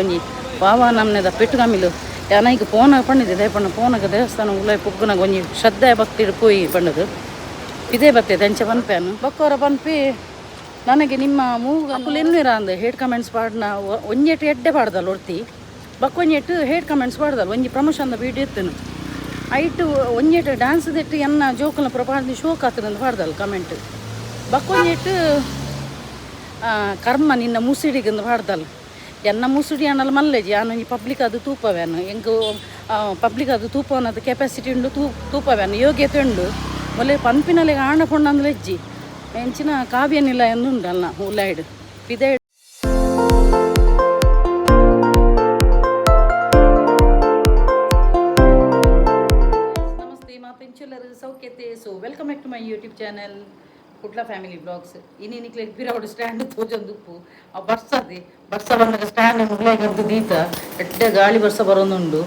ಒಂಜಿ ವಾವಾ ನಮ್ನೆದ ಪೆಟ್ಟುಗಮಿಲು ಯಾನೈಕ್ ಪೋನ ಪಂಡಿದೆ ದೇಪಣ್ಣ ಪೋನಗ ದೇವಸ್ಥಾನ ಉಲೈ ಪೊಗ್ಗುನಗ ಒಂಜಿ ಶ್ರದ್ಧೆ ಭಕ್ತಿಡ್ ಪೋಯಿ ಪಂಡದು ಇದೇ ಬತ್ತೆ ಅಂಚ ಪನ್ಪೇನು ಬಕ್ಕೋರ ಪನ್ಪಿ ನನಗೆ ನಿಮ್ಮ ಮೂಗ ಎನ್ನುರ ಅಂದ್ ಹೇಟ್ ಕಮೆಂಟ್ಸ್ ಪಾಡ್ನ ಒಂಜೆಟ್ ಎಡ್ಡೆ ಪಾಡ್ದಲ್ಲ ಒರ್ತಿ ಬಕ್ಕೊಂಜೆಟ್ ಹೇಟ್ ಕಮೆಂಟ್ಸ್ ಪಾಡ್ದಲ್ಲ ಒಂಜಿ ಪ್ರಮೋಷನ್ದ ವೀಡಿಯೋ ಇತ್ತನು ಐಟು ಒಂಜೆಟ್ ಡ್ಯಾನ್ಸ್ ದೆಟ್ಟು ಎನ್ನ ಜೋಕುಲ್ನ ಪೂರ ಪಾಡ್ದು ಶೋಕ್ ಆತದಂದು ಪಾಡ್ದಲ್ಲ ಕಮೆಂಟ್ ಬಕ್ಕೊಂಜೆಟ್ ಕರ್ಮ ನಿನ್ನ ಮುಸಿಡಿಗಂದು ಪಾಡ್ದಲ್ಲ ಎನ್ನ ಮುಸುಡಿ ಅನ್ನಲ್ಲ ಮಲ್ಲೆಜಿ ಯಾನೊಂಜಿ ಪಬ್ಲಿಕ್ ಅದು ತೂಪವೇನು ಎಂಕ್ ಪಬ್ಲಿಕ್ ಅದು ತೂಪವನದು ಕೆಪಾಸಿಟಿ ಉಂಡು ತೂಪವೇನು ಯೋಗ್ಯತೆ ಉಂಡು ಮೊಲೆ ಪನ್ಪಿನಲೆಗ್ ಆಣ ಪೊಣ್ಣಂದ್ಲ ಇಜ್ಜಿ ಎಂಚಿನ ಕಾವ್ಯನಿಲ್ಲ ಎಂದು ಉಂಡಲ್ಲ ಉಲಾಯ್ಡ್ ಪಿದೈ. Namaste ಮಾತೆಂಚುಲ್ಲರು ಸೌಖ್ಯತೆ. So welcome back to my YouTube channel Kudla family blogs. ಇನಿ ನಿಕ್ಲೆಗ್ ಪಿರವುಡು ಸ್ಟ್ಯಾಂಡ್ ತೋಜೊಂದುಪ್ಪು. ಆ ಬರ್ಸದಿ ಬರ್ಸ ಬಂದಾಗ ಸ್ಟ್ಯಾಂಡ್ ಮುಗ್ಲಾಗಂತ ದೀತ ಎಡ್ಡೆ ಗಾಳಿ ಬರ್ಸ ಬರೋದುಂಡು.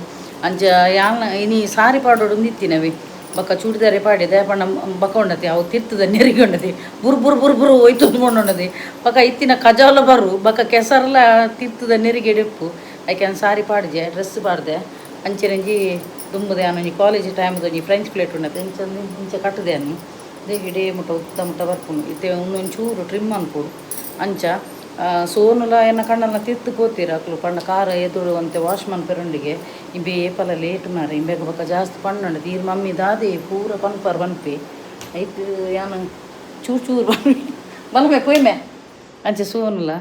ಅಂಚ ಯಾನ್ ಇನಿ ಸಾರಿ ಪಾಡೋಡು ಇತ್ತಿನವಿ ಬೊಕ್ಕ ಚೂಡಿದಾರೆ ಪಾಡಿ ದೇಪಣ್ಣ ಬಕ್ಕ ಉಂಡತಿ ಅವು ತಿರ್ತದ ನೆರಿಗೆ ಉಂಡತಿ ಬುರ್ ಬುರ್ ಬುರ್ ಬುರು ಹೋಯ್ತು ಉಂಡತಿ. ಬೊಕ್ಕ ಇತ್ತಿನ ಕಜಾಲ ಬರು ಬೊಕ್ಕ ಕೆಸರ್ಲ ತಿರ್ತದ ನೆರಿಗೆ ಇಪ್ಪು. ಐಕೆ ಸಾರಿ ಪಾಡ್ಜೆ, ಡ್ರೆಸ್ ಪಾಡ್ದೆ. ಅಂಚೆನಂಜಿ ದುಂಬುದೆ ಒಂಜಿ ಕಾಲೇಜ್ ಟೈಮ್ದ ಒಂಜಿ ಫ್ರೆಂಚ್ ಪ್ಲೇಟ್ ಉಂಡತೆ ಇಂಚ ಇಂಚ ಕಟ್ಟದೆ ಅನ್ನು ಇಡೇ ಮುಟ್ಟ ಉತ್ತ ಮುಟ್ಟ ಬರ್ಪುಂಡು. ಇತ್ತೆ ಒಂದೊಂಚೂರು ಟ್ರಿಮ್ ಅನ್ಪೊಡು. ಅಂಚ ಸೋನುಲ ಎನ್ನ ಕಣ್ಣಲ್ಲ ತಿರ್ತು ಪೋತೀರ ಅಕ್ಲು ಪಂಡ ಕಾರ ಎದುರು ಅಂತೆ ವಾಶ್ ಮನ್ಪೆರೊಂಡಿಗೆ ಇಂಬೆ ಏಪಲ ಲೇಟ್ ಮಾರೆ. ಇಂಬೆಗ್ ಬೊಕ್ಕ ಜಾಸ್ತಿ ಪಣ್ಣುಂಡು ತೀರ್ ಮಮ್ಮಿ ದಾದೆ ಪೂರ ಪನ್ಪರ್ ಪನ್ಪಿ ಐಕ್ ಯಾನ್ ಚೂರು ಚೂರು ಪನ್ಪಿ ಬಲಮೆ ಪೋಯ್ಮೆ. ಅಂಚೆ ಸೋನುಲ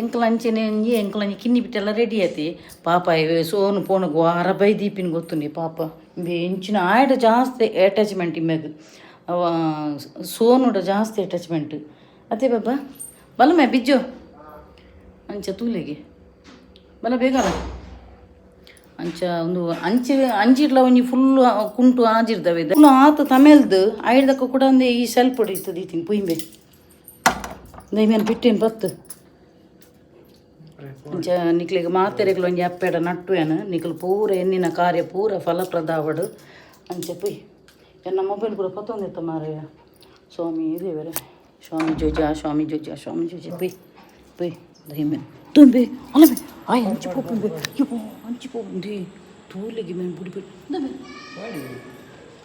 ಎಂಕ್ಲ ಅಂಚೆನೆ ಒಂಜಿ ಎಂಕ್ಲ ಒಂಜಿ ಕಿನ್ನಿ ಬಿಟ್ಟೆಲ್ಲ ರೆಡಿ ಆತಿ. ಪಾಪ ಸೋನು ಪೋಣಗ್ ವಾರ ಬೈ ದೀಪಿನ ಗೊತ್ತುಂಡಿ. ಪಾಪ ಇಂಬೆ ಇಂಚಿನ ಆಯಡ ಜಾಸ್ತಿ ಅಟ್ಯಾಚ್ಮೆಂಟ್ ಇಂಬೆಗ್ ಅವ ಸೋನುಡ ಜಾಸ್ತಿ ಅಟ್ಯಾಚ್ಮೆಂಟ್ ಅದೇ. ಬಾಬಾ ಬಲಮೆ ಬಿಜ್ಜು ಅಂಚ ತೂಲೆಗೆ ಬಲ ಬೇಗಲ್ಲ. ಅಂಚ ಒಂದು ಅಂಚೆ ಅಂಚಿಡ್ಲ ಒಂಜಿ ಫುಲ್ ಕುಂಟು ಆಜಿರ್ದವೆ ಆತ ತಮೇಲ್ದು ಐಡ್ದಕ್ಕ ಕೂಡ ಒಂದೇ ಈ ಸೆಲ್ಫ್ ಹೊಡಿತದೆ ದೀತೀನಿ ಪುಯಿಂಬೆ ದೈಮೇನ್ ಬಿಟ್ಟೇನು ಬತ್ತು. ಅಂಚ ನಿಕ್ಲೆಗ್ ಮಾತೆರೆಗ್ಲ ಒಂಜಿ ಅಪ್ಪೆಡ ನಟ್ಟುವೇನು ನಿಕ್ಲು ಪೂರ ಎನ್ನಿನ ಕಾರ್ಯ ಪೂರ ಫಲಪ್ರದ ಆವಡು. ಅಂಚ ಪುಯ್ ಎನ್ನ ಮೊಬೈಲ್ ಪೂರ ಪತ್ತೊಂದಿತ್ತ ಮಾರಾಯ. ಸ್ವಾಮಿ ದೇವರೇ, ಸ್ವಾಮಿ ಜೋಜ, ಸ್ವಾಮಿ ಜೋಜ, ಸ್ವಾಮಿ ಜೋಜ. ಪುಯ್ ಪುಯ್ ದೈಮೇನ್ ತುಂಬೆ ಅಲ್ಲಮೆ ಆಯ್ ಅಂಚಿ ಪೋಪುಂಬೆ ಯಪ್ಪೋ ಅಂಚಿ ಪೋಪುಂದಿ ತೂಲೆಗೆ ಮೇನ್ ಬುಡಿ ಬಿಡಿ ಇಂದಮೆ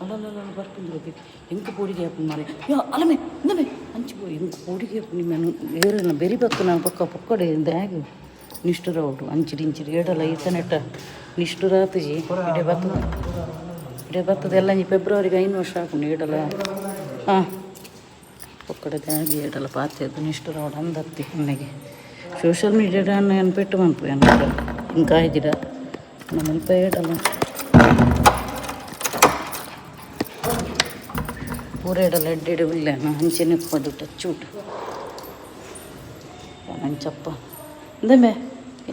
ಅಲ್ಲಲ್ಲ ಬರ್ಪುಂದು ಎಂಕ್ ಪೋಡಿಗೆ ಆಪುಂಡು ಮಾರೆ. ಯಾ ಅಲ್ಲಮೆ ಇಂದಮೆ ಅಂಚಿ ಪೋ ಎಂಕ್ ಪೋಡಿಗೆ ಆಪುಂಡು. ನಿಮ್ಮೆನು ಏರೆನ ಬೆರಿ ಬತ್ತು ನಾನು ಪಕ್ಕ ಪೊಕ್ಕಡೆ ದ್ಯಾಗ್ ನಿಷ್ಠುರ ಉಂಟು. ಅಂಚಿಡಿ ಇಂಚಿಡಿ ಏಡಲ ಈತನೆಟ್ಟ ನಿಷ್ಠುರ ಆತುಜಿ. ಇಡೆ ಬತ್ತದ ಇಡೆ ಬತ್ತದ ಎಲ್ಲ ಇಂಜಿ ಫೆಬ್ರವರಿಗೆ 5 ವರ್ಷ ಆಪುಂಡು. ಏಡಲ ಹಾಂ ಪೊಕ್ಕಡೆ ದ್ಯಾಗ್ ಏಡಲ ಪಾತೆದ್ದು ನಿಷ್ಠುರ ಅವಡು ಅಂದತ್ತಿ. ಅನ್ನಗೆ ಸೋಷಿಯಲ್ ಮೀಡಿಯಾ ಏನು ಪೆಟ್ಟು ಮನ್ಪು ಏನು ఇంకా ಇದ್ದೀರ ನಮ್ಮ ಏಡಲ ಪೂರ ಏಡಲ ಎಡ್ಡೆಡ್ ಉಲ್ಲೆ ಅಂಚೆನೆ ಉಪ್ಪದು ಟಚ್ ಉಂಟು ಅಂಚಪ್ಪ ಇಂದಮೆ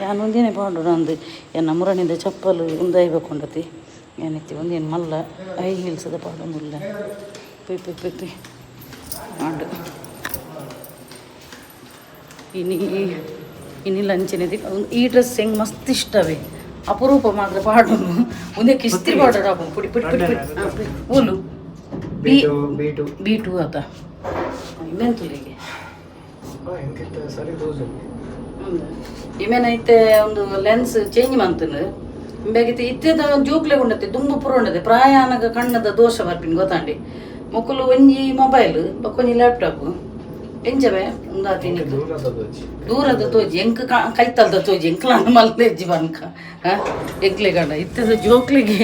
ಯಾನ್ ಒಂದೇನೆ ಪಾಡೋಡು ಅಂದು ಎನ್ನ ಮುರಣಿದ ಚಪ್ಪಲು ಉಂದಾಯ್ಬೇಕೊಂಡತಿ ಏನೈತಿ ಒಂದೇನು ಮಲ್ಲ ಹೈ ಹೀಲ್ಸದ ಪಾಡೊಂದುಲ್ಲ. ಪೊಯ್ ಪೊಯ್ ಪೊಯ್ ಪೊಯ್ ಆಂಡ್ ಇನಿ ಇನಿ ಲಂಚಿನ ಈ ಡ್ರೆಸ್ ಹೆಂಗೆ ಮಸ್ತ್ ಇಷ್ಟವೇ. ಅಪರೂಪ ಮಾತ್ರ ಪಾಡೋನು. ಒಂದೇ ಕಿಸ್ತಿ ಪಾಡೋಡು ಅಪ್ಪ ಪುಡಿ ಪುಡಿ ಪುಡಿ ಪುಡಿ ಓಲು ಬಿ ಬಿ2. ಬಿ2 ಆತ ಇಮೇನ್ ತುಲಿಗೆ. ಸರಿ ತೋಜು. ಇಮೇನೈತೆ ಒಂದು ಲೆನ್ಸ್ ಚೇಂಜ್ ಮಂತನು ಇಂಬೆಗಿತ್ತೆ ಇತ್ತೆದ ಜೋಕ್ಲೆ ಉಂಡತೆ ದುಂಬು ಪುರ ಉಂಡತೆ ಪ್ರಾಯ ಆನಗ ಕಣ್ಣದ ದೋಷ ಬರ್ಪಿನ ಗೊತ್ತಾಂಡಿ. ಮೊಕ್ಕಲು ಒಂಜಿ ಮೊಬೈಲ್ ಬೊಕ್ಕೊಂಜಿ ಲ್ಯಾಪ್ಟಾಪ್ ಎಂಚವೆ ಉಂದಾತಿ. ದೂರದ ತೋಜಿ. ದೂರದ ತೋಜಿ ಎಂಕ್ ಕೈತಲ್ದ ತೋಜಿ ಎಂಕ್ಲಾನ ಮಲ್ಲೆಜ್ಜಿ ಬನ್ಕ ಎಂಕ್ಲೆ ಗಂಡ ಇತ್ತದ ಜೋಕ್ಲಿಗೆ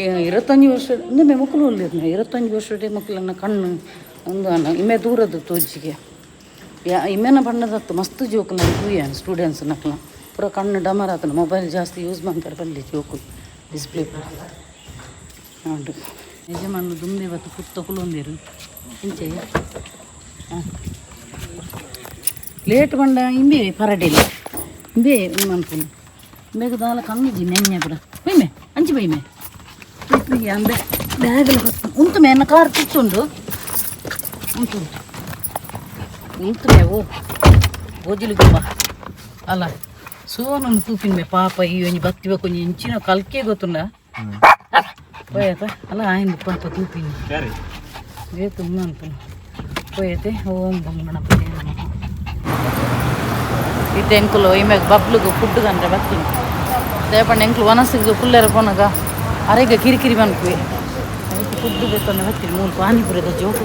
25 ವರ್ಷ ಇಂದಮೆ ಮೊಕ್ಕಲು ಒಲ್ಲೆರ್ನ 25 ವರ್ಷದ ಮಕ್ಕಳನ್ನ ಕಣ್ಣು ಒಂದು ಅನ್ನ ಇಮ್ಮೆ ದೂರದ ತೋಜಿಗೆ ಯಾ ಇಮ್ಮೆನ ಬಣ್ಣದತ್ತು ಮಸ್ತ್ ಜೋಕುಲು ತೂಯಾನ್ ಸ್ಟೂಡೆಂಟ್ಸ್ ನಕ್ಲ ಪೂರ ಕಣ್ಣು ಡಮರ್ ಆತನ. ಮೊಬೈಲ್ ಜಾಸ್ತಿ ಯೂಸ್ ಮಾಡ್ತಾರೆ ಬಲ್ಲಿ ಜೋಕುಲು ಡಿಸ್ಪ್ಲೇ ಪೂರ ಉಂಟು. ಯಜಮಾನ್ಲು ದುಂಬೆ ಬತ್ತು ಪುತ್ತ ಕುಲೊಂದಿರು ಇಂಚೆ ಹಾಂ ಲೇಟ್ ಬಂಡ ಇಂಬೆ ಪರಡಿಲ್ಲ ಇಂಬೆ ಮನ್ಪುನು ಇಂಬೆಗ್ ದಾಲ ಕಮ್ಮಿಜಿ ನೆನ್ನೆ ಪೂರ ಪೊಯ್ಮೆ ಅಂಚಿ ಪೊಯ್ಮೆ ಅಂಬೆ ಬ್ಯಾಗಲ ಉಂತು ಮೇನ ಕಾರ್ ತಿತ್ತುಂಡು ಉಂಟು ಉಂಟು ಓ ಗೋಜಿಲು ಗುಂಬ ಅಲ್ಲ ಸೋನನ್ನು ತೂಪಿನ ಪಾಪ ಈ ಒಂಜಿ ಬತ್ತಿ ಬೊಕ್ಕ ಒಂಜಿ ಇಂಚಿನ ಕಲ್ಕೆ ಗೊತ್ತುಂಡ ಪೋಯತ ಅಲ್ಲ ಆಯ್ದು ಪಾಪ ತೂಪಿನ ಏತು ಅನ್ಪುನು ಪೋಯತೆ. ಓಂ ಬಂ ಗಣಪತಿ ನಮಃ. ಇತ್ತೆ ಎಂಕುಲು ಇಮೆಗ್ ಬಬ್ಲುಗು ಫುಡ್ ಕಂಡ್ರೆ ಬತ್ತೀನಿ. ದೇಪಂಡ ಎಂಕ್ಲು ವನಸಿಗೆ ಕುಲ್ಲೆರ ಪೋನಗ ಅರೆಗ ಕಿರಿಕಿರಿ ಮನ್ಪುವೆ ಐಕ್ ಫುಡ್ ಬೇಕಂದ್ರೆ ಬತ್ತೀನಿ ಮೂಲು ಪಾನಿಪುರಿದ ಜೋಕು.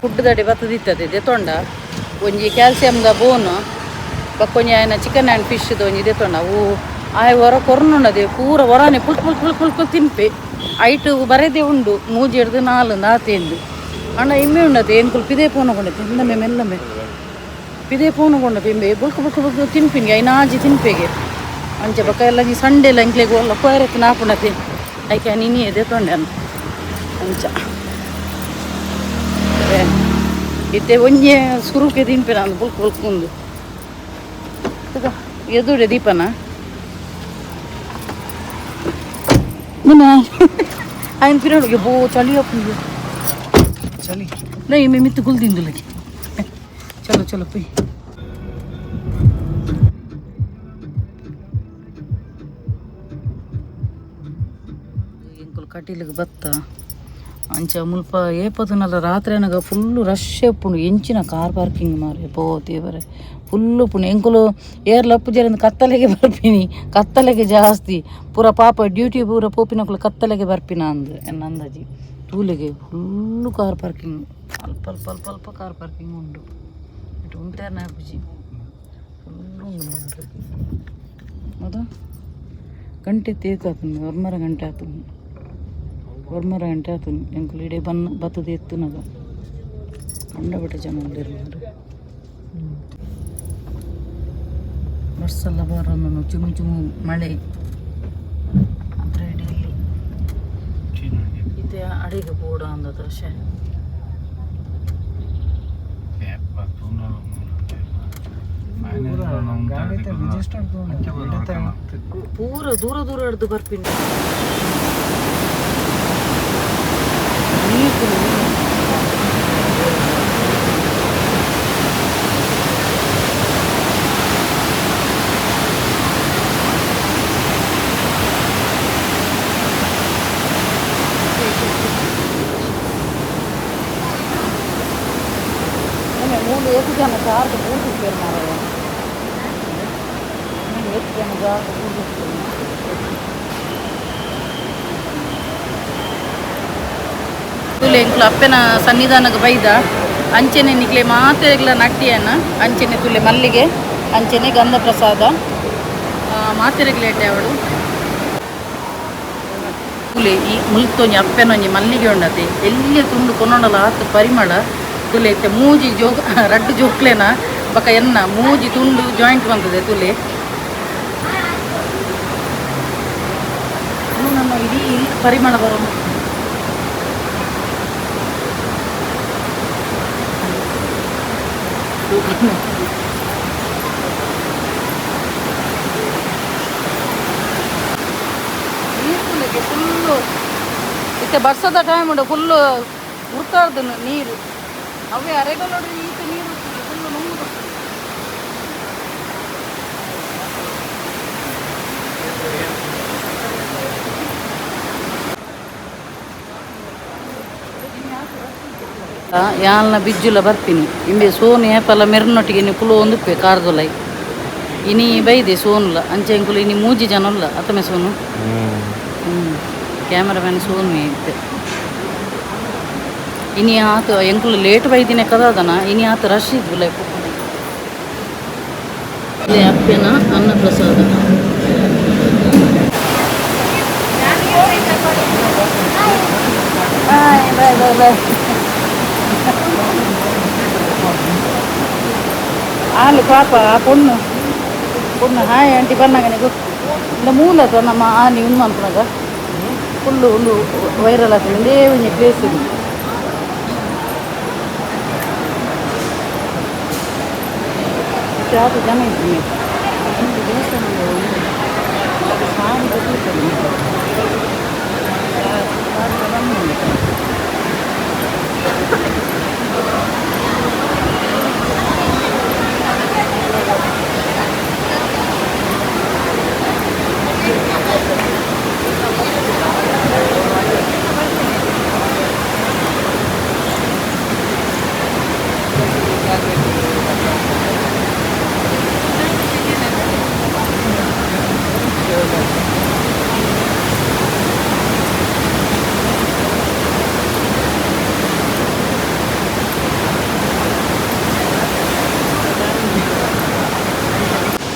ಫುಡ್ ದಡಿ ಬತ್ತದಿತ್ತದೆ ದೆತೊಂಡ ಒಂಜಿ ಕ್ಯಾಲ್ಸಿಯಮ್ದ ಬೋನ್ ಬೊಕ್ಕೊಂಜಿ ಆಯ್ನ ಚಿಕನ್ ಆ್ಯಂಡ್ ಫಿಶ್ ಒಂಜಿ ದೆತೊಂಡ ಅವು ಆಯ್ ಹೊರ ಕೊರ್ನುಂಡದೆ ಪೂರ ಹೊರನೆ ಪುಲ್ ಪುಲ್ ಪುಲ್ ಪುಲ್ ಪುಲ್ ತಿನ್ಪೆ ಐಟು ಬರೆದೇ ಉಂಡು ಮೂಜಿ ಹಿಡ್ದು ನಾಲು ನಾತೇಂದು ಅಣ್ಣ ಇಮ್ಮೆ ಉಂಡತೆ ಎಂಕುಲು ಪಿದೆ ಪೋನ ಕೊಂಡತೆ ಮೆಲ್ಲಮೆ ಮೆಲ್ಲಮೆ ಪಿದೆ ಪೋನ ಕೊಂಡತೆ ಇಂಬೆ ಬುಲ್ಕು ಬುಲ್ಕು ಬುಲ್ಕು ತಿನ್ಪಿನ್ಗೆ ಐನಾಜಿ ತಿನ್ಪೆಗೆ ಅಂಚೆ ಬೊಕ್ಕ ಎಲ್ಲ ಸಂಡೆ ಎಲ್ಲ ಎಂಕ್ಲೆಗ್ ಒಲ್ಲ ಕೊಯರಕ್ಕೆ ನಾಪುಂಡತೆ ಐಕೆ ನಿನಿ ದೆತೊಂಡೆ ಅಂಚ ಇತ್ತೆ ಒಂಜೆ ಸುರುಕೆ ತಿನ್ಪೆ ನಾನು ಬುಲ್ಕು ಬುಲ್ಕು ಎದುಡೆ ದೀಪನ ನನ್ನ ఆయన పిల్లడు బో చలి అవుతుంది. చలి. नहीं मैं मित्त गुल दिन लगी. चलो चलो पी ಎಂಕುಲು ಕಟೀಲಿಗೆ ಬತ್ತ ಅಂಚ ಮುಲ್ಪ ಏಪದನಲ್ಲ ರಾತ್ರಿ ಅನಗ ಫುಲ್ಲು ರಶ್ ಉಪ್ಪುಂಡು ಎಂಚಿನ ಕಾರ್ ಪಾರ್ಕಿಂಗ್ ಮಾರೆ ಪೋ ದೇವರೆ ಫುಲ್ಲು ಉಪ್ಪುಂಡು ಎಂಕುಲು ಏರ್ಲ ಅಪ್ಪುಜರಿಂದ ಕತ್ತಲೆಗೆ ಬರ್ಪಿನಿ ಕತ್ತಲೆಗೆ ಜಾಸ್ತಿ ಪೂರ ಪಾಪ ಡ್ಯೂಟಿ ಪೂರ ಪೋಪಿನಕುಲು ಕತ್ತಲೆಗೆ ಬರ್ಪಿನ ಅಂದ್ ಎನ್ನ ಅಂದಾಜಿ ತೂಲೆಗೆ ಫುಲ್ಲು ಕಾರ್ ಪಾರ್ಕಿಂಗ್ ಅಲ್ಪ ಅಲ್ಪ ಅಲ್ಪ ಅಲ್ಪ ಕಾರ್ ಪಾರ್ಕಿಂಗ್ ಉಂಡು ಇಟ್ಟು ಉಂಟಾರ್ನ ಅಪ್ಪುಜಿ ಫುಲ್ಲು ಉಂಡು ಮಾರ್ರೆ. ಹೌದಾ ಗಂಟೆ ತೇತಾತುಂಡು ಒರ್ಮರ ಗಂಟೆ ಆತುಂಡು ಒರ್ಮರ ಗಂಟೆ ಆತುಂಡು ಎಂಕುಲು ಇಡೀ ಬನ್ನ ಬತ್ತದ ಎತ್ತುನಗ ಕಂಡಪಟ್ಟೆ ಜನ ಉಲ್ಲೆರ್ ಮಾರ್ರೆ. ಬರ್ಸಲ್ಲ ಬರೋನು ಚುಮು ಚುಮು ಮಳೆ ಅದ್ರ ಇಲ್ಲಿ ಇತ್ತೆ ಅಡಿಗೆ ಬೋಡ ಅಂದದ ಶೇ. ಪೂರ ದೂರ ದೂರ ಹಿಡ್ದು ಬರ್ಪಿನಿ ನೀರು. ಮೂಲು ಏತು ಜನ ಕಾರ್ದ ಬೂರ್ದಿಪ್ಪೇರು ಮಾರಾಯ. ಮೂಲು ಏತು ಜನ ಜಾರ್ದ ಬೂರ್ದಿಪ್ಪೇರು. ತುಲೆ ಎಂಕ್ಲು ಅಪ್ಪೆನ ಸನ್ನಿಧಾನಕ್ಕೆ ಬೈದ ಅಂಚೆನೆ ನಿಕ್ಲೆ ಮಾತೆಗ್ಲ ನಟ್ಟಿಯನ್ನ ಅಂಚೆನೆ ತುಲೆ ಮಲ್ಲಿಗೆ ಅಂಚೆನೆ ಗಂಧ ಪ್ರಸಾದ ಮಾತೆರೆಗ್ಲ ಎಡ್ಡೆ ಅವಳು. ತುಲೆ ಈ ಮುಲ್ತೊಂಜಿ ಅಪ್ಪೆನೊಂಜಿ ಮಲ್ಲಿಗೆ ಉಂಡತೆ ಎಲ್ಲಿ ತುಂಡು ಕೊನೊಂಡಲ ಆತ್ ಪರಿಮಳ. ತುಲೆ ಇತ್ತೆ ಮೂಜಿ ಜೋಕ್ ರಡ್ಡು ಜೋಕ್ಲೆನ ಬೊಕ ಎನ್ನ ಮೂಜಿ ತುಂಡು ಜಾಯಿಂಟ್ ಬಂತದೆ. ತುಲೆ ನಮ್ಮ ಇಡೀ ಇಲ್ಲಿ ಪರಿಮಳ ಬರೋದು. ನೀರು ಫುಲ್ಲು ಇತ್ತೆ ಬರ್ಸದ ಟೈಮ್ ಉಂಡು ಫುಲ್ಲು ಉರ್ತಾರ್ದು ನೀರು ಅವೇ ಅರೆಗಲೋಡು ಈತ ನೀರು ಫುಲ್ಲು ನುಂಗು. ಯಾಲ್ನ ಬಿಜ್ಜುಲ ಬರ್ಪಿನಿ ಇಂಬೆ ಸೋನು ಏಪಲ ಮೆರ್ನೊಟ್ಟಿಗೆ ಇನಿ ಕುಲು ಒಂದುಪ್ಪೆ ಕಾರ್ದೊಲೈ ಇನಿ ಬೈದೆ ಸೋನುಲ ಅಂಚೆ ಎಂಕುಲು ಇನಿ ಮೂಜಿ ಜನ ಉಲ್ಲ ಅತ್ತಮೆ ಸೋನು. ಕ್ಯಾಮರಾಮ್ಯಾನ್ ಸೋನು ಇತ್ತೆ ಇನಿ ಆತ ಎಂಕುಲು ಲೇಟ್ ಬೈದಿನ ಕದಾದನ ಇನಿ ಆತ ರಶ್ ಇದ್ವುಲ. ಅಪ್ಪೆನ ಅನ್ನಪ್ರಸಾದ. Bye bye bye bye. ಹಾಲು ಪಾಪ ಆ ಪೊಣ್ಣು ಪೊಣ್ಣು ಹಾಯ್ ಆಂಟಿ ಬನ್ನಗನೆ ಗೊತ್ತು ಇಂದ ಮೂಲ ಅಥವಾ ನಮ್ಮ ಆನಿ ಉಂದು ಮನ್ಪುನಗ ಫುಲ್ಲು ಒಂದು ವೈರಲ್ ಆಗ್ತದೆ ಇಂದೇ ಒಂಜಿ ಪ್ಲೇಸ್ ಇದು. ಇತ್ತೆ ಆತ ಜನ ಇದ್ದೀನಿ ಒಂದು ದೇವಸ್ಥಾನ ಉಂಟು. ಸಾರಿ ಗೊತ್ತಿರ್ತದೆ ಬಂದು.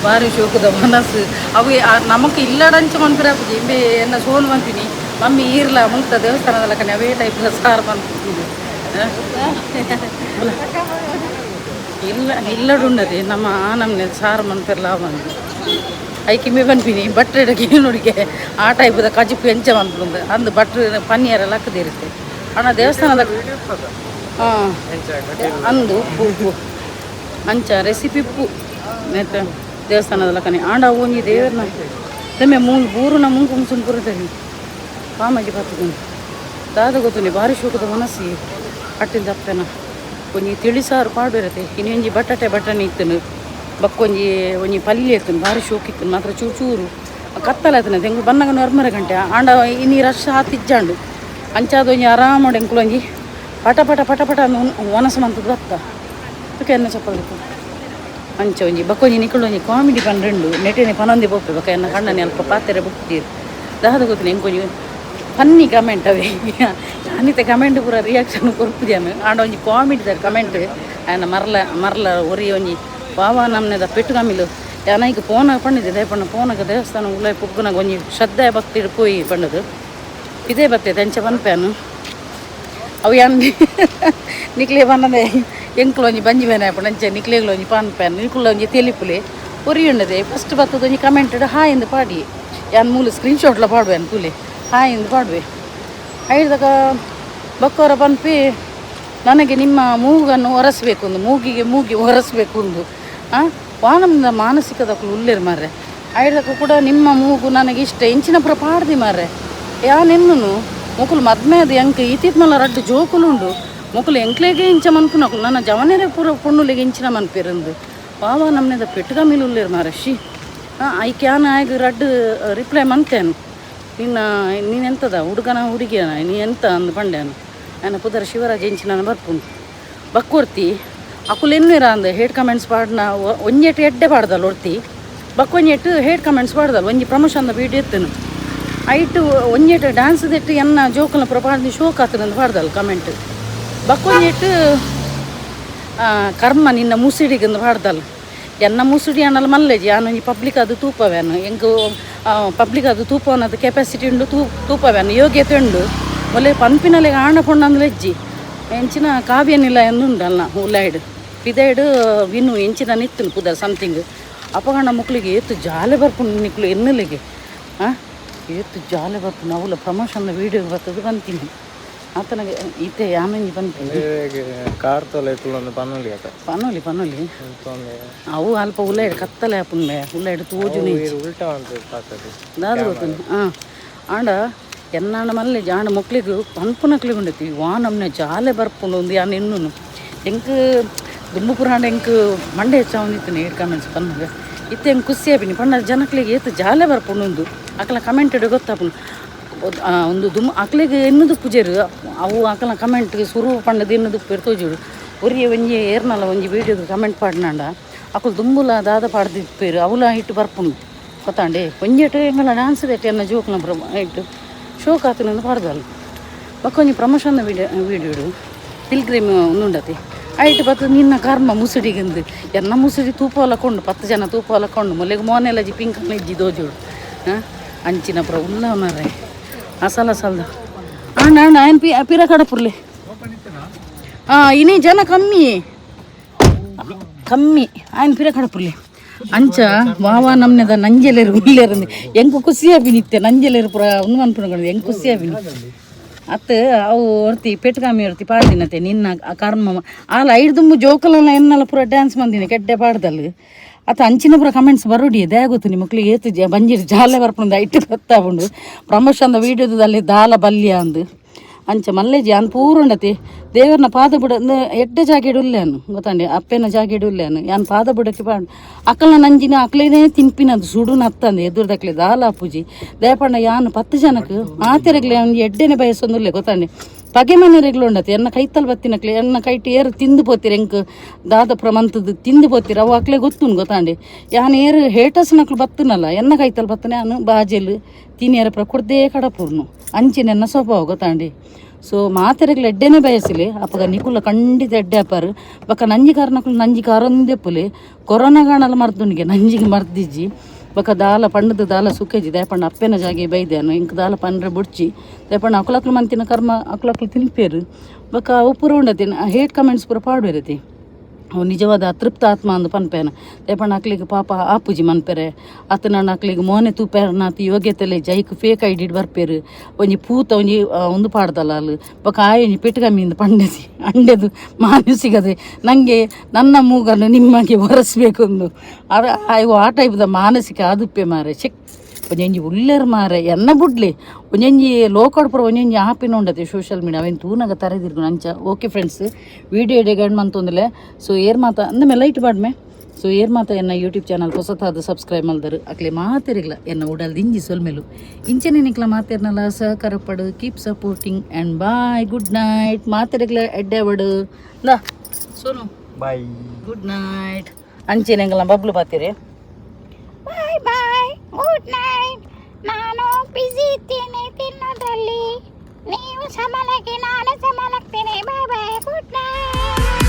ಬಾರಿ ಶೋಕದ ಮನಸ್ಸು ಅವು ನಮಕ್ ಇಲ್ಲಡಂಚ ಮನ್ಪಿರಾಪುಜಿ ಇಂಬೆ ಎನ್ನ ಸೋನು ಮನ್ಪಿನಿ ಮಮ್ಮಿ ಈರ್ಲ ಮುಲ್ತ ದೇವಸ್ಥಾನದ ಲಕ್ಕನೆ ಅವೇ ಟೈಪ್ ಸಾರು ಮನ್ಪಿನಿ ಇಲ್ಲ ಇಲ್ಲಡುಂಡದೆ ನಮ್ಮ ಆನಮ್ನೆ ಸಾರು ಮನ್ಪಿರ್ಲ ಬಂದು ಐಕಿಂಬೆ ಪನ್ಪಿನಿ ಬಟ್ರೆ ನೋಡಿಗೆ ಆ ಟೈಪದ ಕಜಿಪು ಎಂಚ ಮನ್ಪುಂದು ಅಂದು ಬಟ್ರೆ ಪನ್ನೀರೆಲ್ಲ ಲಕ್ಕದಿರುತ್ತೆ ಅಣ್ಣ ದೇವಸ್ಥಾನದ ಹಾಂ ಅಂದು ಉಪ್ಪು ಉಪ್ಪು ಅಂಚ ರೆಸಿಪಿ ಉಪ್ಪು ನೆತ್ತ ದೇವಸ್ಥಾನದ ಲಕ್ಕನೆ ಆಂಡ ಒಂಜಿ ದೇವರನ ತಮ್ಮೆ ಮೂಲು ಬೂರುನ ಮುಂಕು ಮುಸುನ್ ಪುರತನಿ ಪಾಮಾಜಿ ಬರ್ತದೆ ದಾದ ಗೊತ್ತುನಿ ಭಾರಿ ಶೋಕದ ಮನಸ್ಸಿ ಅಟ್ಟಿಲ್ ದಪ್ಪೆನ ಒಂಜಿ ತಿಳಿಸಾರು ಪಾಡು ಇರುತ್ತೆ ಇನ್ನೊಂಜಿ ಬಟಾಟೆ ಬಟನೆ ಇತ್ತನು ಬಕ್ಕೊಂಜಿ ಒಂಜಿ ಪಲ್ಯ ಇತ್ತನು ಭಾರಿ ಶೋಕ್ ಇತ್ತನು ಮಾತ್ರ ಚೂರು ಚೂರು ಕತ್ತಲ ಆತನ ತೆಂಗು ಬನ್ನಗ ನೊರ್ಮರ ಗಂಟೆ ಆಂಡ ಇನಿ ರಶ್ ಆತಿಜ್ಜಾಂಡು ಅಂಚಾದ ಒಂಜಿ ಆರಾಮ ಎಂಕುಲೊಂಜಿ ಪಟ ಪಟ ಪಟ ಪಟ ಒನಸು ಮಂತದ ಬತ್ತ ಅದಕ್ಕೆ ಎನ್ನ ಚಪ್ಪಲ್ ಅಂಚ ಒಂಜಿ ಬಕ್ಕೊಂಜಿ ನಿಕ್ಕುಲೊಂಜಿ ಕಾಮಿಡಿ ಪನ್ರೆಂಡು ನೆಟೆನೆ ಪನೊಂದಿ ಪೋಪೆ ಬೊಕ ಎನ್ನ ಕಣ್ಣನೆ ಅಲ್ಪ ಪಾತೆರೆ ಬುಕ್ತೀರು ದಾದ ಗೊತ್ತಿಲ್ಲ ಎಂಕೊಂಜಿ ಫನ್ನಿ ಕಮೆಂಟ್ ಅವೇ ಅನಿತೆ ಕಮೆಂಟ್ ಪೂರ ರಿಯಾಕ್ಷನ್ ಕೊರ್ಪುದ್ಯಾನು ಆಂಡ ಒಂಜಿ ಕಾಮಿಡಿ ದ ಕಮೆಂಟ್ ಆಯನ ಮರ್ಲ ಮರ್ಲ ಒರಿ ಒಂಜಿ ವಾವಾ ನಮ್ನೆದ ಪೆಟ್ಟು ಕಮಿಲು ಯಾನೈಕ್ ಪೋನ ಪಂಡಿದ್ದೆ ದಯಪಣ್ಣ ಪೋನಗ ದೇವಸ್ಥಾನ ಉಲಾಯಿ ಪುಗ್ಗುನಾಗ ಒಂಜಿ ಶ್ರದ್ಧೆ ಭಕ್ತಿ ಪೋಯಿ ಪಂಡದು ಇದೇ ಬರ್ತೈತೆ ಅಂಚ ಪನ್ಪೇನು ಅವು ಯಾನ್ ನಿಕ್ಲೆ ಬನ್ನದೆ ಎಂಕ್ಲು ಒಂಜಿ ಬಂಜಿ ಬೇನೆ ಆಪುಂಡು ಅಂಚೆ ನಿಕ್ಲೆಗ್ಲು ಒಂಜಿ ಪನ್ಪೇನು ನಿಕುಲು ಒಂಜಿ ತೆಲಿಪುಲೆ ಒರಿ ಉಂಡದೆ ಫಸ್ಟ್ ಬತ್ತದ ಒಂಜಿ ಕಮೆಂಟ್ ಹಾಯ್ ಎಂದು ಪಾಡಿ ಯಾನ್ ಮೂಲು ಸ್ಕ್ರೀನ್ ಶಾಟ್ಲ ಪಾಡುವೆ ತೂಲೆ ಹಾಯ್ ಎಂದು ಪಾಡುವೆ ಐದಾಗ ಬಕ್ಕೋರ ಪನ್ಪಿ ನನಗೆ ನಿಮ್ಮ ಮೂಗನ್ನು ಒರೆಸ್ಬೇಕು ಒಂದು ಮೂಗಿಗೆ ಮೂಗಿ ಒರೆಸ್ಬೇಕು ಒಂದು ವಾನಂದ ಮಾನಸಿಕದಕ್ಕಲು ಉಲ್ಲೇರು ಮಾರ್ರೆ ಐದಕ್ಕೂ ಕೂಡ ನಿಮ್ಮ ಮೂಗು ನನಗೆ ಇಷ್ಟ ಇಂಚಿನ ಪುರ ಪಾಡ್ದಿ ಮಾರ್ರೆ ಯಾನೆನ್ನುನು ಮೊಕುಲು ಮದ್ಮೆ ಅದು ಎಂಕ್ ಈತೀತ್ ಮಲ್ಲ ರಡ್ಡು ಜೋಕುಲು ಉಂಡು ಮೊಕುಲು ಎಂಕ್ಲೆಗೆ ಇಂಚ ಮನ್ಪುನಕುಲು ನನ್ನ ಜವನೆರೆ ಪೂರ ಪೊಣ್ಣುಲೆಗೆ ಇಂಚಿನ ಮನ್ಪಿರಂದು ವಾವ ನಮ್ಮನೆದ ಪೆಟ್ಟುಗ ಮೇಲೆ ಉಲ್ಲೇರು ಮಾರ್ರೆ she ಐಕ್ ಯಾನ್ ಆಯ್ಗ್ ರಡ್ಡು ರಿಪ್ಲೈ ಮಂತೇನು ನಿನ್ನ ನೀನೆಂತದ ಹುಡುಗನ ಹುಡುಗಿಯನ ನೀ ಎಂತ ಅಂದು ಪಂಡ್ಯಾನು ఆయన ಪುದರ್ ಶಿವರಾಜ್ ಎಂಚಿನ ಬರ್ಪುಂಡು ಬಕ್ಕೊರ್ತಿ ಅಕುಲು ಎನ್ನುರ ಅಂದ್ ಹೇಟ್ ಕಮೆಂಟ್ಸ್ ಪಾಡ್ನ ಒಂಜೆಟ್ ಎಡ್ಡೆ ಪಾಡ್ದಲ್ಲ ಒರ್ತಿ ಬಕ್ಕೊಂಜೆಟ್ ಹೇಟ್ ಕಮೆಂಟ್ಸ್ ಪಾಡ್ದಲ್ಲ ಒಂಜಿ ಪ್ರಮೋಷನ್ ವೀಡಿಯೋ ಎತ್ತನು ಐಟ್ ಒಂಜೆಟ್ ಡ್ಯಾನ್ಸ್ ದೆಟ್ಟು ಎನ್ನ ಜೋಕುಲ್ನ ಪೂರ ಪಾಡ್ದು ಶೋಕ್ ಆತನಂದು ಪಾಡ್ದಲ್ಲ ಕಮೆಂಟ್ ಬಕ್ಕೊಂಜೆಟ್ ಕರ್ಮ ನಿನ್ನ ಮುಸುಡಿಗಂದು ಪಾಡ್ದಲ್ಲ ಎನ್ನ ಮುಸುಡಿ ಅನ್ನಲ್ಲ ಮಲ್ಲೆಜಿ ಯಾನೊಂಜಿ ಪಬ್ಲಿಕ್ ಅದು ತೂಪವೇನು ಎಂಕ್ ಪಬ್ಲಿಕ್ ಅದು ತೂಪವನದು ಕೆಪಾಸಿಟಿ ಉಂಡು ತೂಪವೇನು ಯೋಗ್ಯತೆ ಉಂಡು ಒಳ್ಳೆ ಪನ್ಪಿನಲೆಗ್ ಆಣ ಪೊಣ್ಣಂದು ಲೆಜ್ಜಿ ಎಂಚಿನ ಕಾವ್ಯನಿಲ್ಲ ಎಂದುಂಡಲ್ಲ ಉಲೈಡ್ ಪಿದೈಡ್ ವಿನು ಎಂಚಿನ ನಿತ್ತುನು ಪುದರ್ ಸಮಥಿಂಗ್ ಅಪಗಣ ಮುಕ್ಲಿಗೆ ಏತು ಜಾಲೆ ಬರ್ಪುಂಡು ನಿಕ್ಲು ಎನ್ನುಲೆಗೆ ಏತು ಜಾಲೆ ಬರ್ಪುಂಡು ಅವುಲ ಪ್ರಮೋಷನ್ ವೀಡಿಯೋ ಬರ್ತದೆ ಬಂತೀನಿ ಆತನಗೆ ಇತ್ತೆ ಯಾನೊಂಜಿ ಪನ್ಪಿನಿ ಕಾರ್ ತೊಲೆ ಕುಲ್ಲೊಂದು ಪನ್ನೊಲಿ ಆತ ಪನೊಲಿ ಪನೊಲಿ ಅವು ಅಲ್ಪ ಉಲೈಡ್ ಕತ್ತಲೆ ಆಪುಂಡೆ ಉಲೈಡ್ ತೋಜುನಿ ಉಲ್ಟಾ ಉಂಟು ಪಾತದೆ ದಾದ ಗೊತ್ತುಂಡು ಹಾಂ ಆಂಡ ಎನ್ನಾಂಡ ಮಲ್ಲೆ ಜಾಂಡ ಮೊಕ್ಲಿಗ್ ಪನ್ಪುನಕ್ಲಿಗ್ ಉಂಡತಿ ವಾ ನಮ್ನೆ ಜಾಲೆ ಬರ್ಪುಂಡು ಒಂದು ಯಾನ್ ಎನ್ನುನು ಎಂಕ್ ದುಂಬು ಪುರಾಂಡ ಎಂಕ್ ಮಂಡೆ ಹೆಚ್ಚಾವೊಂದಿತ್ತುನಿ ಏಡ್ ಕಮೆಂಟ್ಸ್ ಪನ್ನಗ ಇತ್ತೆ ಎಂಕ್ ಖುಷಿ ಆಪಿನಿ ಪಂಡ ಜನಕ್ಲೆಗ್ ಏತ್ ಜಾಲೆ ಬರ್ಪುಂಡು ಉಂದು ಅಕಲ ಕಮೆಂಟ್ ಗೊತ್ತಾಪುಂಡು ಒಂದು ದುಮ್ ಅಕ್ಲೆಗ್ ಎನ್ನುದು ಪೂಜೆರು ಅವು ಅಕಲ ಕಮೆಂಟ್ ಸುರು ಪಂಡದು ಎನ್ನುದು ಪೇರ್ ತೋಜುಡು ಒರಿಯೆ ಒಂಜಿ ಏರ್ನಲ ಒಂಜಿ ವೀಡಿಯೋಗ್ ಕಮೆಂಟ್ ಪಾಡ್ನಾಂಡ ಅಕುಲು ದುಂಬುಲ ದಾದ ಪಾಡ್ದಿಪ್ಪೇರು ಅವುಲ ಇಟ್ಟು ಬರ್ಪುಂಡು ಗೊತ್ತಾಂಡೆ ಒಂಜೆಟ್ ಎಂಗಲ ಡ್ಯಾನ್ಸ್ ದೆಟ್ ಎನ್ನ ಜೋಕ್ನ ಇಟ್ಟು ಶೋಕ್ ಆತನಂದು ಪಾಡ್ದಲ್ಲ ಬೊಕ್ಕ promotion video video pilgrim ಉಂದುಂಡತಿ ಐಟ್ ಬತ್ತು ನಿನ್ನ ಕರ್ಮ ಮುಸುಡಿಗಿಂದು ಎನ್ನ ಮುಸುಡಿ ತೂಪವಲ ಕೊಂಡು 10 ಜನ ತೂಪವಲ ಕೊಂಡು ಮೊಲೆಗ್ ಮೋನೆಲಜಿ ಪಿಂಕ್ ಇಜ್ಜಿ ದೋಜುಡು ಅಂಚಿನ ಪುರ ಉಲ್ಲ ಮಾರ್ರೆ ಅಸಲ ಅಸಲ್ದ ಅಣ್ಣ ಅಣ್ಣ ಆಯನ್ ಪಿ ಪಿರ ಕಡಪುರ್ಲೆ ಇನಿ ಜನ ಕಮ್ಮಿ ಕಮ್ಮಿ ಆಯನ್ ಪಿರ ಕಡಪುರ್ಲೆ ಅಂಚ ವಾವಾ ನಮ್ನೆದ ನಂಜಲೇರು ಉಲ್ಲೇರಂದು ಎಂಕ್ ಖುಷಿ ಆಪಿನಿತ್ತೆ ನಂಜಲೇರು ಪುರ ಉಂದು ಮನ್ಪುನ ಎಂಕ್ ಖುಷಿ ಆಪಿನಿ ಅತ್ ಅವು ಒರ್ತಿ ಪೆಟ್ಕಾಮಿ ಒರ್ತಿ ಪಾಡ್ದಿನತೆ ನಿನ್ನ ಕರ್ಮ ಆಲ ಐಡ್ದುಂಬು ಜೋಕುಲನ ಎನ್ನಲ ಪೂರ ಡ್ಯಾನ್ಸ್ ಮಂದಿನಿ ಕೆಡ್ಡೆ ಪಾಡ್ದಲ್ ಅತ್ತ ಅಂಚಿನ ಪೂರ ಕಮೆಂಟ್ಸ್ ಬರೋಡಿ ದಯಾಗೊತ್ತು ನಿಮ್ಮ ಮಕ್ಳಿಗೆ ಏತು ಬಂಜಿರ್ ಜಾಲೆ ಬರ್ಪುಂಡು ಐಟ್ ಗೊತ್ತಾಪುಂಡು ಪ್ರಮೋಷನ್ ವೀಡಿಯೋದಲ್ಲಿ ದಾಲ ಬಲ್ಯ ಅಂದು ಅಂಚ ಮಲ್ಲೆಜಿ ಅನ್ ಪೂರುಂಡತಿ ದೇವರನ ಪಾದ ಬುಡ ಎಡ್ಡೆ ಜಾಗೆಡ್ ಉಲ್ಲೇನು ಗೊತ್ತಾಂಡಿ ಅಪ್ಪೆನ ಜಾಗೆಡ್ ಉಲ್ಲೇನು ಯಾನ್ ಪಾದ ಬುಡಕ್ಕೆ ಪಾಡ್ ಅಕಲ್ನ ನಂಜಿನ ಅಕ್ಲೇನೇ ತಿಂಪಿನದು ಸುಡು ನತ್ತಂದೆ ಎದುರ್ದಕ್ಲೆ ದಾಲ ಪೂಜಿ ದಯಪಂಡ ಯಾನ್ 10 ಜನಕ್ಕೆ ಆತೆರಗ್ಲೆ ಒಂಜಿ ಎಡ್ಡೆನೆ ಬಯಸೊಂದುಲ್ಲೆ ಗೊತ್ತಾಂಡಿ ಪಗೆ ಮನೆರೆಗ್ಲು ಉಂಡತಿ ಎನ್ನ ಕೈತಲ್ ಬತ್ತಿನಕ್ಲೆ ಎನ್ನ ಕೈಟ್ ಏರು ತಿಂದು ಪೋತಿರ ಎಂಕ್ ದಾದ ಪ್ರಮಂತದ್ದು ತಿಂದು ಪೋತಿರ ಅವು ಅಕ್ಲೆ ಗೊತ್ತುಂಡು ಗೊತ್ತಾಂಡಿ ಯಾನ್ ಏರು ಹೇಟಸ್ನಕ್ಲು ಬತ್ತನಲ್ಲ ಎನ್ನ ಕೈತಲ್ ಬತ್ತನೆ ಯಾನು ಬಾಜೆಲ್ ತಿನಿಯರ ಪ್ರ ಕೊಡ್ದೇ ಕಡಪುರ್ನು ಅಂಚಿನ ಎನ್ನ ಸ್ವಭಾವ ಗೊತ್ತಾಂಡಿ ಸೊ ಮಾತೆರೆಗ್ಲ ಎಡ್ಡೆನೆ ಬಯಸಿಲೆ. ಅಪಗ ನಿಕುಲ ಖಂಡಿತ ಎಡ್ಡೆ ಅಪಾರು. ಬೊಕ ನಂಜಿ ಕಾರನಕುಲು ನಂಜಿ ಕಾರೊಂದೆಪ್ಪುಲೆ. ಕೊರೋನಾ ಗಾಣಲ ಮರ್ದುನಿಗೆ ನಂಜಿಗೆ ಮರ್ದಿಜ್ಜಿ. ಬೊಕ ದಾಲ ಪಂಡದ ದಾಲ ಸುಖಜಿ ದಾಯಪಂಡ ಅಪ್ಪೆನ ಜಾಗೆ ಬೈದೇನು ಇಂಕ್ ದಾಲ ಪಂಡ್ರೆ ಬುಡ್ಚಿ. ದಾಯಪಂಡ ಅಕುಲಕ್ಲು ಮಂತಿನ ಕರ್ಮ ಅಕುಲಕ್ಲು ತಿನ್ಪೇರು. ಬೊಕ ಅವು ಪೂರ ಉಂಡತಿ ಹೇಟ್ ಕಮೆಂಟ್ಸ್ ಪೂರ ಪಾಡ್ಬೇರತಿ. ಅವು ನಿಜವಾದ ಅತೃಪ್ತ ಆತ್ಮ ಅಂದ್ ಪನ್ಪೇನ. ದಾಯೆಪಂಡ ಅಕ್ಲೆಗ್ ಪಾಪ ಆಪುಜಿ ಮನ್ಪೆರೆ. ಅತ್ತ್ಂಡ ಅಕ್ಲೆಗ್ ಮೋನೆ ತೂಪೆರ್ನಾತ್ ಯೋಗ್ಯತೆಲೆ ಜೈಕ್ ಫೇಕ್ ಐಡಿಡ್ ಬರ್ಪೆರ್. ಒಂಜಿ ಪೂತ ಒಂಜಿ ಉಂದು ಪಾಡ್ದಲ ಅಲ್. ಬೊಕ ಆಯೆ ಒಂಜಿ ಪೆಟ್ಕಮ್ಮಿ ಪಂಡೆದಿ ಅಂಡೆದು ಮಾನಸಿಕತೆ ನಂಗೆ ನನ್ನ ಮೂಗನ್ನು ನಿಮಗೆ ಒರೆಸ್ಬೇಕು ಅಂದು. ಅಯ್ಯೋ, ಆ ಟೈಪ್ದ ಮಾನಸಿಕ ಆದುಪ್ಪೆ ಮಾರೆ. ಚೆಕ್ ಒಂಜೊಂಜಿ ಉಲ್ಲೆರ್ ಮಾರೆ, ಎನ್ನ ಬುಡ್ಲಿ. ಒಂಜೊಂಜಿ ಲೋಕಡ್ ಪೂರ ಒಂಜೊಂಜಿ ಆಪಿನ ಉಂಡತೆ ಸೋಷಿಯಲ್ ಮೀಡಿಯಾ ಅವೇನು ತೂನಗ ತರೆದಿರ್ಗು ಅಂಚ. ಓಕೆ ಫ್ರೆಂಡ್ಸ್, ವೀಡಿಯೋ ಇಡೆ ಮಂತೊಂದುಲೆ. ಸೊ ಏರ್ ಮಾತ ಅಂದಮೆ ಲೈಟ್ ಬಾಡ್ಮೆ. ಸೊ ಏರ್ ಮಾತ ಎನ್ನ ಯೂಟ್ಯೂಬ್ ಚಾನಲ್ ಹೊಸತಾದ ಸಬ್ಸ್ಕ್ರೈಬ್ ಮಲ್ದರು ಅಕ್ಲೆ ಮಾತೆರಿಗ್ಲ ಎನ್ನ ಉಡಲ್ ದಿಂಜಿ ಸೊಲ್ಮೆಲು. ಇಂಚನೆ ನಿಕ್ಲ ಮಾತೆರ್ನಲ ಸಹಕಾರ ಪಡು. Keep supporting and bye, good night. ಮಾತೆರಿಗ್ಲ ಎಡ್ಡೆ ಬಡು ಲಾ ಸೋನು. ಬಾಯ್. Good night. ಅಂಚೆನೆ ಎಂಗಲ ಬಬ್ಲು ಬಾತೀರಿ. Bye bye, good night. ನಾನು ಬ್ಯುಸಿ ಇದ್ದೇನೆ ತಿನ್ನೋದ್ರಲ್ಲಿ. ನೀವು ಸಮಲಕ್ಕೆ, ನಾನು ಸಮಲಗ್ತೇನೆ. Bye bye, good night.